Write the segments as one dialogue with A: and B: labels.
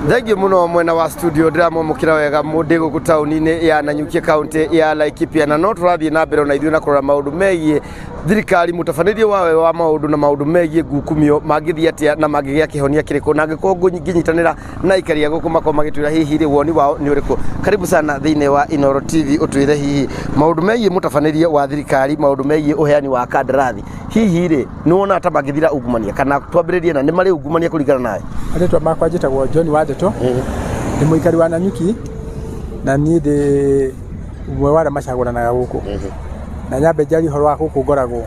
A: Thengiũ mũno mwena wa studio, ndĩramwamũkĩra wega ndĩ gũkũ taũni-inĩ ya Nanyuki, kaunti ya Laikipia, na no tũrathiĩ na mbere ona ithuĩ na kũrora maũndũ megiĩ thirikari, mũtabanĩrie wawe wa maũndũ na maũndũ megiĩ ngukumio mangĩthiĩ atĩa na mangĩgĩa kĩhonia kĩrĩkũ, na angĩkorwo ngĩnyitanĩra na aikari a gũkũ makorwo magĩtwĩra hihi rĩ woni wao nĩ ũrĩkũ. Karibu sana thĩinĩ wa Inooro TV, ũtwĩre hihi maũndũ megiĩ mũtabanĩrie wa thirikari, maũndũ megiĩ ũheani wa kandarathi, hihi rĩ nĩ wonaga ta mangĩthira ungumania, kana twambĩrĩrie na nĩ marĩ ungumania kũringana nawe?
B: Marĩtwa makwa njĩtagwo John Wandeto, ndĩ mũikari wa Nanyuki na niĩ ndĩ ũmwe wa arĩa macagũranaga gũkũ. Na nyambe njarie ũhoro wa gũkũ ngoragwo,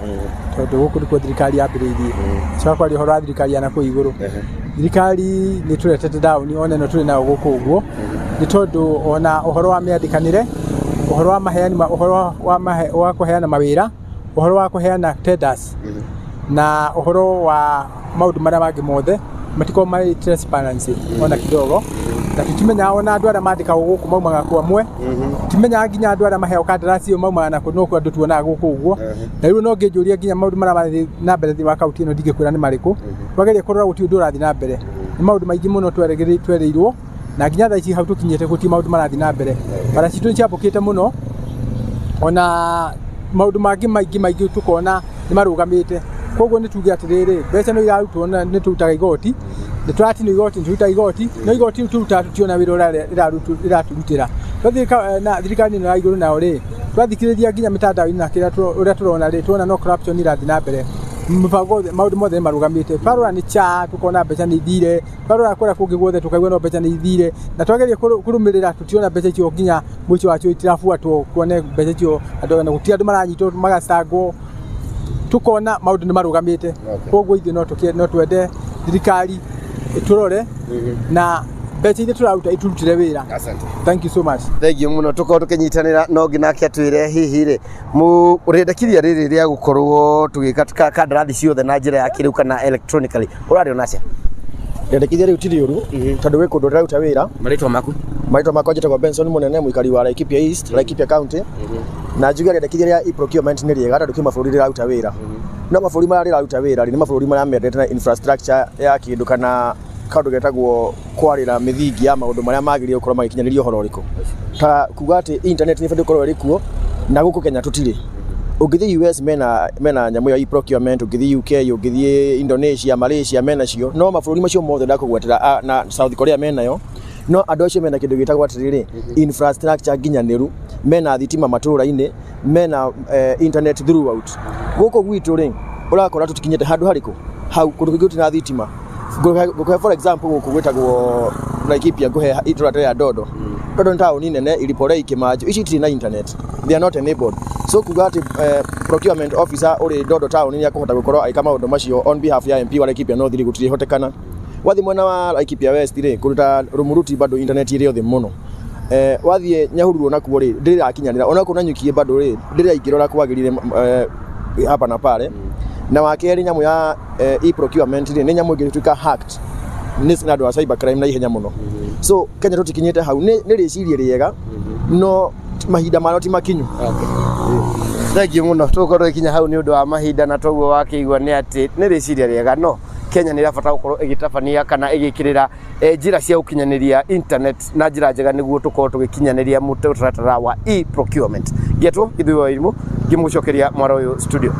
B: tondũ gũkũ nĩkuo thirikari yambĩrĩirie. Coka kwaria ũhoro wa thirikari ya nakũu igũrũ. Thirikari nĩ ĩtũretete down ona ĩno tũrĩ nayo gũkũ ũguo, nĩ tondũ ona ũhoro wa mĩandĩkanĩre, ũhoro wa maheani, ũhoro wa kũheana mawĩra, ũhoro wa kũheana tenders na ũhoro wa maũndũ marĩa mangĩ mothe matikoragwo marĩ transparency ona kidogo, na tũtimenyaga ona andũ arĩa mandĩkagwo gũkũ maumaga kũ amwe, timenyaga nginya andũ arĩa maheagwo kandarathi ĩyo maumaga nakũ, no andũ tuonaga gũkũ ũguo. Na rĩu no ngĩnjũria nginya maũndũ marĩa marathiĩ na mbere thĩinĩ wa kaunti ĩno ndingĩkwĩra nĩ marĩkũ. Twageria kũrora gũtirĩ ũndũ ũrathiĩ na mbere, nĩ maũndũ maingĩ mũno twerĩirwo, na nginya thaa ici hau tũkinyĩte gũtirĩ maũndũ marathiĩ na mbere. Bara citũ nĩ ciambũkĩte mũno, ona maũndũ mangĩ maingĩ maingĩ tũkona nĩ marũgamĩte. Koguo nĩ tuge atĩrĩrĩ, mbeca no irarutwo na nĩ tũrutaga igoti, nĩ tũratinio igoti, nĩ tũrutaga igoti, no igoti rĩu tũrutaga tũtiona wĩra ũrĩa rĩratũrutĩra. Twathiĩ na thirikari ĩno ya igũrũ nayo rĩ, twathikĩrĩria nginya mĩtandao-inĩ na kĩrĩa ũrĩa tũrona rĩ, tũrona no corruption ĩrathiĩ na mbere. Mĩbango yothe, maũndũ mothe nĩ marũgamĩte. Twarora nĩ SHA tũkona mbeca nĩ ithire, twarora kũrĩa kũngĩ guothe tũkaigua no mbeca nĩ ithire, na twageria kũrũmĩrĩra tũtirona mbeca icio nginya mũico wacio itirabuatwo kuone mbeca icio andũ na gũtirĩ andũ maranyitwo magacangwo, tũkona maũndũ nĩ marũgamĩte. Koguo ithuĩ no twende thirikari ĩtũrore na mbeca iria tũraruta iturutĩre wĩra.
A: Asante.
B: Thank you so much.
A: Thengiũ mũno, tũkorwo tũkĩnyitanĩra no ngi nake atwĩre hihi rĩ rĩendekithia rĩrĩ rĩa gũkorwo tũgĩka kandarathi ciothe na njĩra ya kĩrĩu kana electronically ũrarĩona atĩa?
C: Rĩendekithia rĩu ti rĩũru tondũ gwĩ kũndũ ndĩraruta wĩra.
A: Marĩtwa maku?
C: Marĩtwa makwa njĩtagwo Benson Mũnene, mũikari wa Laikipia East, Laikipia County. Na njuge rĩendekithia rĩa e-procurement nĩ rĩega tondũ kwĩ mabũrũri rĩraruta wĩra. No mabũrũri marĩa rĩraruta wĩra rĩ, nĩ mabũrũri marĩa mendete na infrastructure ya kĩndũ kana kaũndũ getagwo kwarĩra mĩthingi ya maũndũ marĩa magĩrĩire gũkorwo magĩkinyanĩria ũhoro ũrĩkũ. Ta kuga atĩ internet nĩ ĩbatiĩ gũkorwo ĩrĩ kuo na gũkũ Kenya tũtirĩ. Ũngĩthiĩ US mena nyamũ ya e-procurement, ũngĩthiĩ UK, ũngĩthiĩ Indonesia, Malaysia mena cio, no mabũrũri macio mothe ndakũgwetera na South Korea menayo, no andũ acio mena kĩndũ gĩtagwo atĩrĩrĩ, infrastructure nginyanĩru, mena thitima matũra-inĩ, mena internet throughout. Gũkũ gwitũ rĩ, ũrakora tũtikinyĩte handũ harĩkũ? Hau kũndũ kũingĩ gũtirĩ na thitima. Ngũkũhe for example gũkũ gwĩtagwo Laikipia, ngũhe itũra ta rĩa Ndondo. Ndondo nĩ taũni nene, Iriporei, Kĩmanjũ, ici itirĩ na internet, they are not enabled. So kuga atĩ procurement officer ũrĩ Ndondo taũni nĩ akũhota gũkorwo agĩka maũndũ macio on behalf ya MP wa Laikipia North rĩ, gũtirĩhotekana. Wathiĩ mwena wa Laikipia West rĩ, kũndũ ta Rumuruti bado internet ĩrĩ o thĩ mũno. Wathiĩ Nyahururu onakuo rĩ, ndĩrĩ ĩrakinyanĩra, ona Nanyuki bado rĩ, ndĩrĩ ĩraingĩra ũrĩa kwagĩrĩire hapa na pale. Na wa kerĩ nyamũ ya e-procurement rĩ, nĩ nyamũ ĩngĩtuĩka hacked nĩ na andũ a cyber crime na ihenya mũno. So Kenya tũtikinyĩte hau, nĩ rĩciria rĩega no mahinda marĩo ti makinyu.
A: Thengiũ mũno, tũgũkorwo tũgĩkinya hau nĩ ũndũ wa mahinda, na toguo wakĩigua nĩ atĩ nĩ rĩciria rĩega no Kenya nĩ ĩrabatara gũkorwo ĩgĩtabania kana ĩgĩkĩrĩra njĩra cia gũkinyanĩria internet na njĩra njega nĩguo tũkorwo tũgĩkinyanĩria mũtaratara wa e-procurement. Ngĩetwo Gĩthuĩ wa Irimũ ngĩmũcokeria mwaro ũyũ studio.